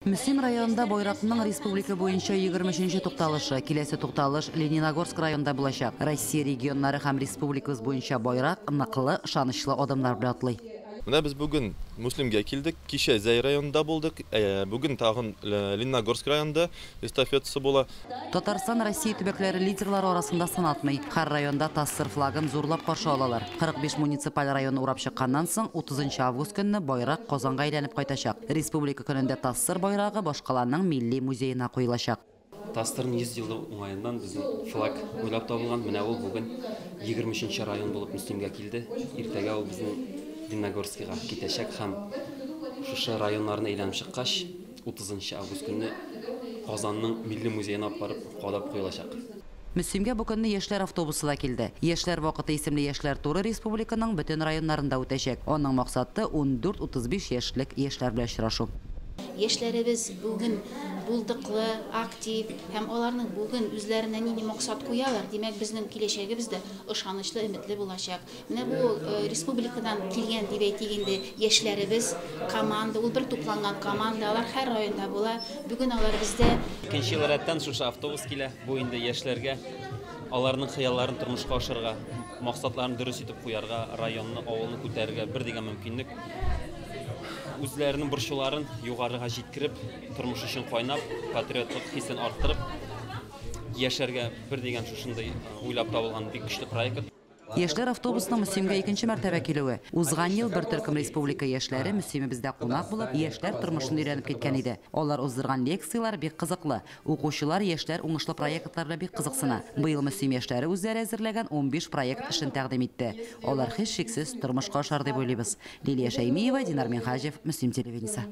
Мөслим районында байракның республика буенча 23нче тукталышы. Киләсе тукталыш Лениногорск районында булачак. Россия регионнары һәм республикабыз буенча байрак ныклы, ышанычлы адымнар белән атлый. Менә без бүген Мөслимгә килдек. Кичә Зәй районында булдык. Бүген тагын Лениногорск районында эстафетасы була. Татарстан Россия төбәкләре лидерлары арасында сынатмый. Һәр районда ТАССР флагын зурлап каршы алалар. 45 муниципаль районны урап чыкканнан соң, 30 август көнне байрак Казанга әйләнеп кайтачак. Республика көнендә ТАССР байрагы башкаланың Милли музеена куелачак. ТАССРның 100 еллыгы уңаеннан безнең флаг уйлап табылган. Менә ул бүген 23 район булып Мөслимгә килде. Иртәгә ул безнең Лениногорскига китәчәк һәм шушы районнарны әйләнеп чыккач, 30 август көнне Казанның Милли музеена алып барып кадап куелачак. Мөслимгә бу көнне яшьләр автобусы да килде. Яшьләр вакыты исемле яшьләр туры республиканың бөтен районнарында үтәчәк. Аның максаты 14-35 яшьлек яшьләр белән очрашу. Яшьләребез бүген булдыклы, актив һәм аларның бүген үзләренә нинди максат куялар, димәк, безнең киләчәгебез дә ышанычлы, өметле булачак. Менә бу республикадан килгән дип әйтик инде яшьләребез, команда, ул бер тупланган команда, алар һәр районда була. Бүген алар бездә. Икенче ел рәттән шушы автобус килә. Бу инде яшьләргә аларның хыялларын тормышка ашырырга, максатларын дөрес итеп куярга, районны, авылны күтәрергә бер дигән мөмкинлек. Үзләренең борчуларын югарыга җиткереп, тормыш өчен кайнап, патриотлык хисен арттырып яшәргә бер дигән шушындый уйлап табылган бик көчле проект. Яшьләр автобусының Мөслимгә икенче мәртәбә килүе. Узган ел бер төркем республика яшьләре Мөслимебездә кунак булып, яшьләр тормышын өйрәнеп киткән иде. Алар уздырган лекцияләр бик кызыклы. Укучылар, яшьләр уңышлы проектлар белән бик кызыксына. Быел Мөслим яшьләре үзләре әзерләгән 15 проект эшен тәкъдим итте. Алар һичшиксез тормышка ашар дип уйлыйбыз. Лилия Шәймиева, Динар Минһаҗев, Мөслим телевидениесе.